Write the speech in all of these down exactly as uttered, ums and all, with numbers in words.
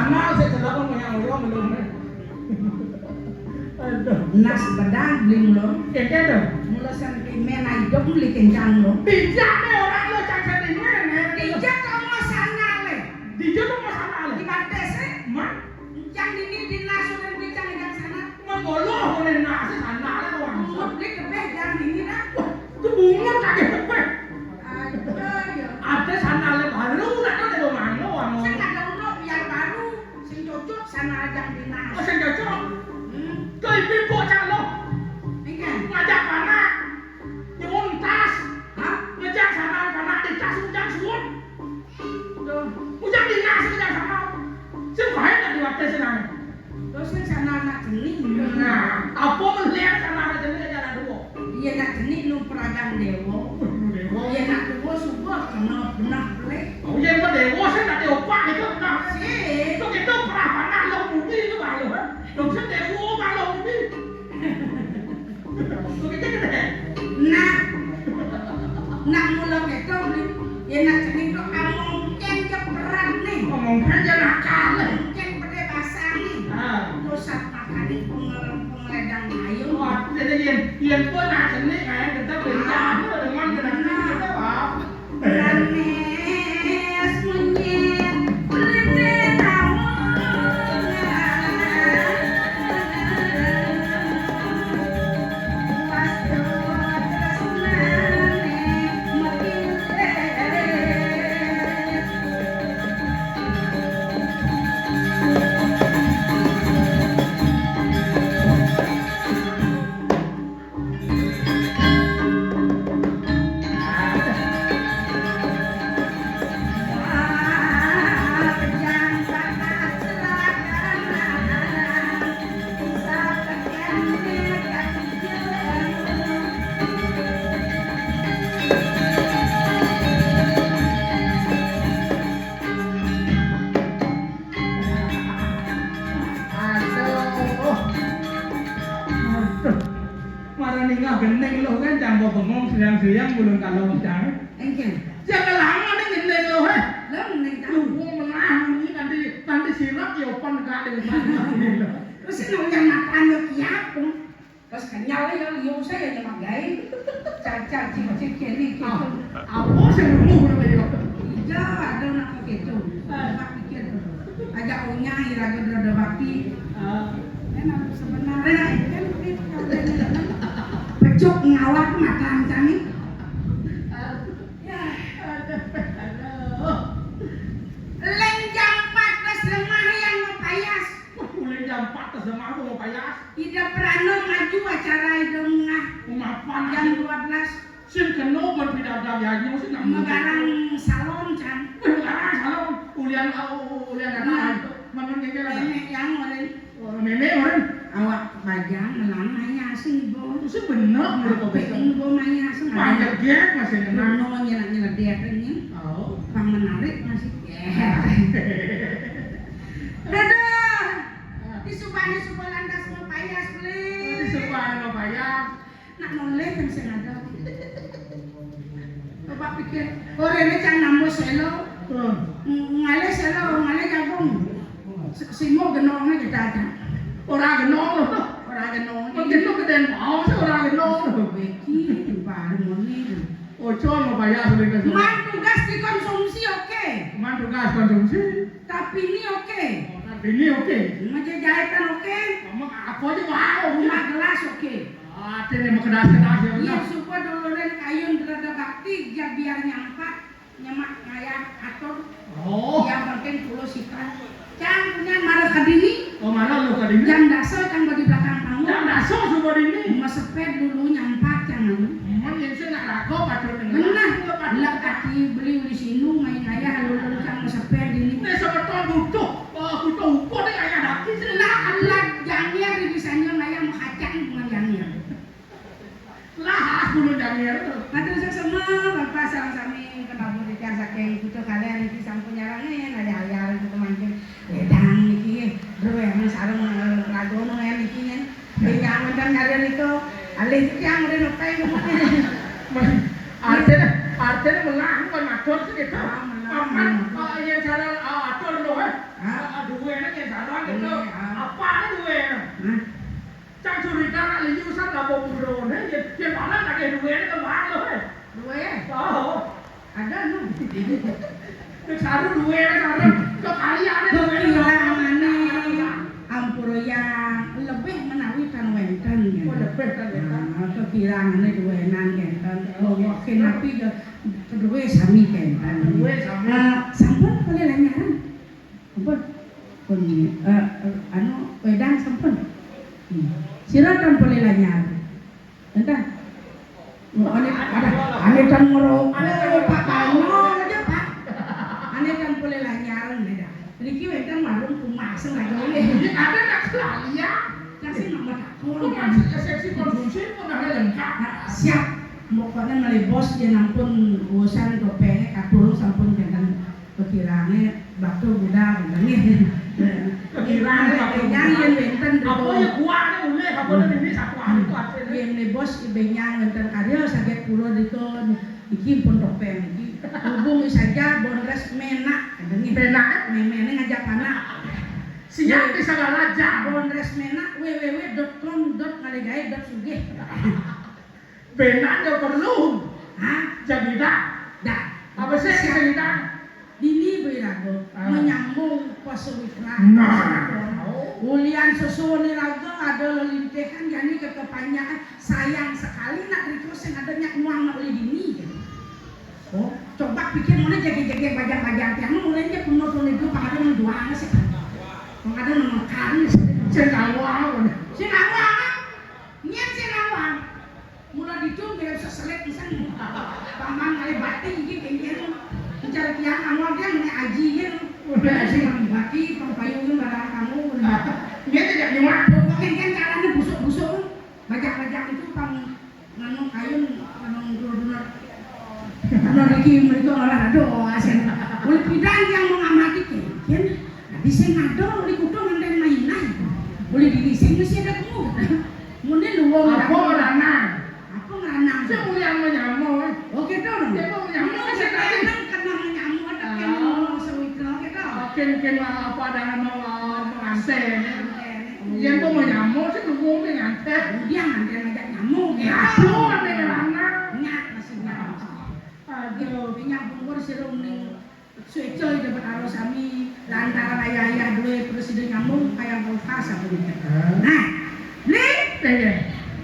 Kenal sik delok wong yang ngoyo belum. Aduh. Nas bedah beli mula. Keke to. Mula sentimen idup beli kencang lo. Tidak nih orang lo cang sentimen. Dijak kamu sana le. Dijak kamu sana le. Di Bartes e. Mak. Cang dini dinas udah dicang ejang sana. Mengkolo oleh nasi sana le orang. Beli kebeh jang dini dah. Wah, itu bungut kagak kebeh. Ada ya. Ada sana le baru, nak ada lo mano anu. Sing ada ulo biar baru. Sing cocok sana jang dinas. Oh, sing cocok. Hmm. Tuh ibu-ibu calo. Iya. Ngajak anak. Nyuntas. Hah? Ngejak sana anak di tas ujang suwun. Duh. Ujang dinas ujang sana. Sing bae nak diwate senang. Terus sing sana anak jenis. Nah, apa melihat sana anak jenis aja anak dua. Iya nak jenis nu peragan dewa. Dewa. Iya nak dua subuh kena benak beli. Oh iya emang dewa sih nak diopah itu nah. Sih. Itu kita perapanan lo bumi itu malu. Dong sih dewa malu bumi. Nah, nak mula keto beli. Ya nak jenis tu amongken ke berat ni. Amongken je nakal ni. Amongken pede basah ni. Ah. Pusat makanin pengel-, pengeledang ayu. Wah, dia yen, yen pun nak jenis kan, kita beli aja dengan kena kita, wah. Aduh. Aduh. Marani ngah gending lo kan, canggo bengong, seriang-seriang, bulung kalau cang. Engke. Jangan lama nih gending lo, he. Lo gending cang. Lu, gua melah ini nanti, nanti sirak ya, pan gak ada yang. Terus ini yang makan lo kiap, terus kenyal ya, liu saya aja magai. Caca, cicik, ini, gitu. Ah, apa sih lu, lu, lu, lu? Iya, ada nak begitu. Pak pikir. Aja unyah, iraga dodo bakti. Ah. Enak sebenarnya, kan, becuk ngawat makan kami. Ah, ya, aduh, aduh. Leng jam empat belas lemah yang mau payas. Wah, mulai jam empat belas lemah mau payas. Ida perana maju acara ida mengah. Mapan jam dua belas. Sing kena berpidadari aja sih nak megarang salon, Cang. Megarang salon. Ulian, uh, ulian anak. Iya. Mana ngeke lah. Nenek yang orang. Oh, nenek orang. Awak bajang melang maya sing bo. Itu sih bener, menurut aku. Sing bo maya sing. Banyak dia masih kena. Nanya nak nyeledek ini. Oh. Bang menarik masih. Dadah. Di subane suba lantas mau payas, beli. Di subane mau payas. Nak noleh kan sing ada. Coba pikir, oh, rene cang nambus selo. Hmm. Ng-, ngalih selo, ngalih jagung. Se-, simo genonge kita ada. Ora genong lho. Ora genong. Mungkin lo geden mau sih ora genong lho. Beki, baru moni. Ojo mau bayar sulit. Man tugas dikonsumsi, oke. Man tugas konsumsi. Tapi ini oke. Tapi ini oke. Meja jahitan oke. Ngomong apa aja mau. Rumah gelas oke. Ate nih mau kedas-kedas ya, iya, benar. Supa dolonan kayun rada bakti, ya biar nyampat, nyemak ngayah atur. Oh. Yang penting tulus ikhlas. Cang punya marah ke dini. Oh, marah lu ke dini? Jam dasa cang bagi belakang panggung. Jam dasa suba dini. Mesepet dulu nyampat cang anu. Emang yang saya nak raga patut dengan. Benar. Lek ati beli uli sinu main ngayah lulun cang mesepet dini. Ini sebetul butuh. Oh, butuh ukur nih ngayah daki sih. Lah, alat jangir di bisanya ngayah mengacang dengan jangir. Lah, aku lu jangir. Matur suksma, Bapak sareng sami kebabur titiang saking Kuta Kaler niki sampun nyarengin ayah-ayah niki kemangkin. Wedang niki, bro, yang sareng, eh, ragono ya niki, ya. Yang wonten karya niku, alih titiang udah nopai kemangkin. Artine, artine melah kon matur segitu. Ah, melah. Aman, eh, yang cara, eh, atur lho, eh. Hah? Eh, duwe Urusan apa buroné, yén, yén malah tak duwéné kembang lho, hé. Duwé? Oh. Ada, nu. Wis saru duwé, saru. Kok kaliané duwé? Kekirangané, ampura yang, lebih menawi tan wénten, ya. Oh, lebih tan wénten. Nah, kekirangané duwénan kénten. Oh, mungkin napi ya, duwé sami kénten. Duwé sami. Eh, sampun polih lanyaran? Sampun? Pun, eh, eh, anu, wédang sampun? Hmm. Sira tan polih lanyar? Énten? Ané, ada, ané tan ngroko, Pak, tanya aja, Pak. Ané tan polih lanyar, beda. Niki wénten warung pumaseng lagi. Ini ada nak lalian. Kasih nama takon. Bukan seksi konsumsi pun ada lengkap. Nah, siap. Pokoknya malih bos, yén ampun urusan topéngé katurung sampun janten. Kekirangé batu budal, nggih. Kekirangé batu budal. Yén wénten apa ya, kuahné mulih, apa ini satu hari itu hasilnya. Yén bos bénjang wénten karya saget pura dikon, iki pun topéng iki. Hubungi saja Bondres Ménak, nggih. Ménak? Méméné ngajak anak. Siap di segala jam. Bondres Ménak, www.com.ngalegae.sugih. Bénak ya perlu. Hah? Jagita. Dah. Apa sih jagita? Dini beraga menyambung pasawitra. Nah. Ulian sesuwun raga ada lelintihan jani kekepanjangan. Sayang sekali nak riko sing ada nyak nuang nak uli dini. Oh, coba pikir mana jaga-jaga bajang-bajang tiang mulai aja penuh pun itu pada menjuang sih. Wong ada nang makan sih. Sing awal. Sing awal. Nyén sing awal. Mula ditu nggih seselit pisan. Paman kali bati iki kéngkén. Mencari tiang awal dia mené aji ya. Mené aji. Bati pampayu barang kamu. Dia tidak nyuwak. Pokoknya kan caranya busuk-busuk. Bajang-bajang itu pang nganu kayun, nganu dulur-dulur. Dulur iki mriko ora ado asen. Oleh pidan yang mengamati kéngkén. Nah, di sing ado oleh kudu ngentén mainan. Oleh diri sing mesti ada kamu. Mune luwung. Apa lanang? Apa lanang? Sing mulian menyamo, eh. Oh, gitu. Sing mau menyamo, sing lanang kena menyamo, ada kena ngomong sewikra, gitu. Mungkin, mungkin apa ada mau pengantin. Yén kok menyamo sing luwung pengantin. Dia ngantin ngajak nyamo, gitu. Aduh, ada lanang. Nyak, masih nyak. Aduh. Minyak bungkur sirung ning Suéca Ida Betara sami lantaran ayah-ayah duwé presiden nyambung kayang kulkas apa gitu. Nah, Bli. Nggih.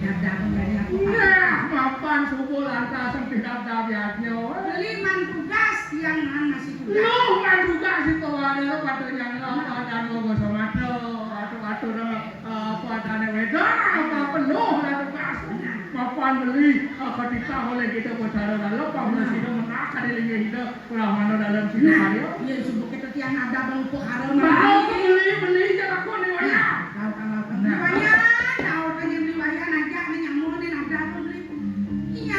Dab-dab dari aku. Nah, mapan subuh lantas sempit dab-dab yadnya. Beli man tugas yang man masih tugas. Lu man tugas itu ada lo pada yang lo pada lo gosong ada. Aduh, aduh, lo. Apa adané wedok, apa penuh dah tugas. Mapan beli, ah, ketika oleh kita bocara dalam, pamulih sida menah kadi linggih ida, ulah mana dalam sida karya. Iya, subuh kita tiang ada bang upuk haram. Mau beli, beli, jangan aku nih,